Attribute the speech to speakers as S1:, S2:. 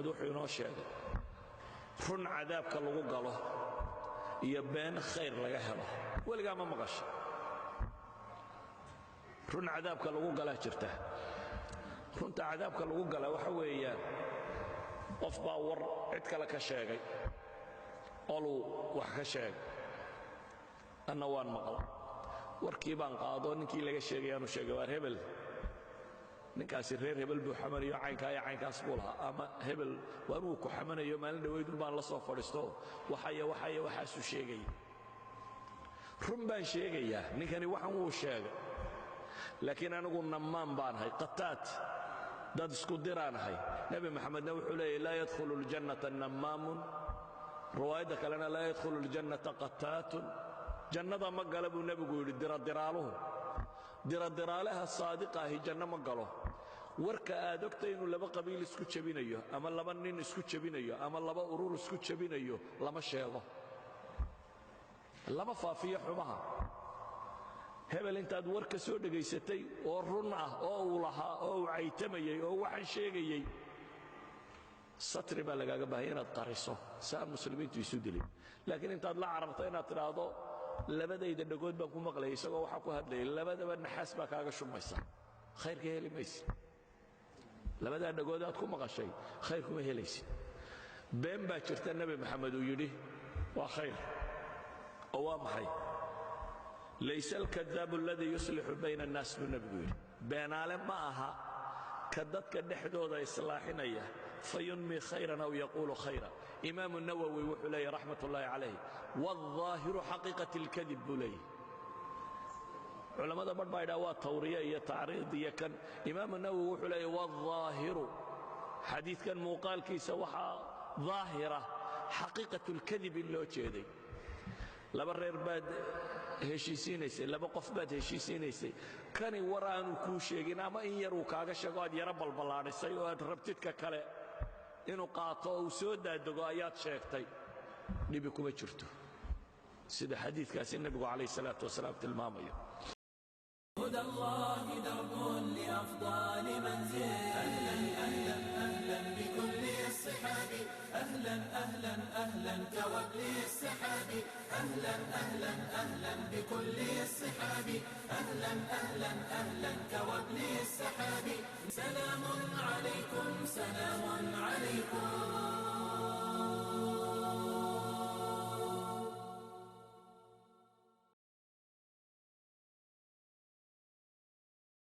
S1: Maxamed wuxuu inoo sheegay run cadaabka lagu galo iyo been khayr laga helo. Weligaa ma maqasha run cadaabka lagu galaa jirta? Runta cadaabka lagu galaa waxa weeyaan, qof baa war cid kale ka sheegay, oluu wax ka sheegay, anna waan maqla. Warkii baan qaado, ninkii laga sheegayaanu sheegay: "Waar hebel, ninkaasi reer hebel buu xamanayo, caynkaa iyo caynkaas buu lahaa." Ama "Hebel waar wuu ku xamanayo, maalin dhowaydun baan la soo fadhiisto, waxaya waxaya waxaasuu sheegaya." Run baan sheegayaa, ninkani waxan wuu sheegay, laakiin anigu nammaan baan ahay, qataat, dad isku diraan ahay. Nebi Maxamedna wuxuu leeyahy: "Laa yadkhulu اljannata nammaamun." Riwaayadda kalena: "Laa yadkhulu اljannata qataatun." Jannada ma gala buu nebigu yidhi diradiraaluhu. Diradiraalaha saadiqa ahi janno ma galo. Warka aad ogtay inuu laba qabiil isku jebinayo, ama laba nin isku jebinayo, ama laba urur isku jebinayo, lama sheego, lama faafiyo xumaha. Hebel intaad war ka soo dhegaysatay oo run ah oo uu lahaa oo uu caytamayey oo waxaan sheegayey, satri baa lagaaga baahaya inaad qariso si aan muslimiintu isu dilin. Laakiin intaad la cararto inaad tidhaahdo "Labadayda dhagood baan ku maqlayay isagoo waxaa ku hadlayay," labadaba naxaas baa kaaga shumaysa, khayrka heli maysid. Labadaa dhagood aad ku maqashay khayr kuma helaysid. Been baa jirta Nebi Maxamed uu yidhi waa khayr, oo waa maxay? "Laysa alkadaabu aladii yuslixu bayna annaas," buu nebigu yidhi. Beenaale ma aha ka dadka dhexdooda islaaxinaya, fayunmi khayran aw yaquulu khayra. Imaamu Nawowi wuxuu leeyahy, raxmat ullaahi calayh, "Wاlظaahiru xaqiiqat اlkadib," buu leeyahy. Culammada badh baa idhaha waa tawriye iyo tacriid iyo kan. Imaamu Nawowi wuxuu leeyahy: "Wاlظaahiru," xadiidkan muuqaalkiisa waxaa daahira xaqiiqat اlkadib in loo jeeday. Laba reer baad heshiisiinaysay, laba qof baad heshiisiinaysay. Kani war aanu kuu sheegin ama in yar uu kaaga sheego aad yaro balballaadhisay oo aad rabtidka kale inuu qaato oo uu soo daadego ayaad sheegtay. Dhibi kuma jirto, sida xadiidkaasi nebigu calayh salaatu wasalaam tilmaamayo.
S2: هدى الله درب لأفضل منزل. أهلا أهلا أهلا بكل الصحاب، أهلا أهلا أهلا كوكب السحاب، أهلا أهلا أهلا بكل الصحاب، أهلا أهلا أهلا كوكب السحاب. سلام عليكم، سلام عليكم.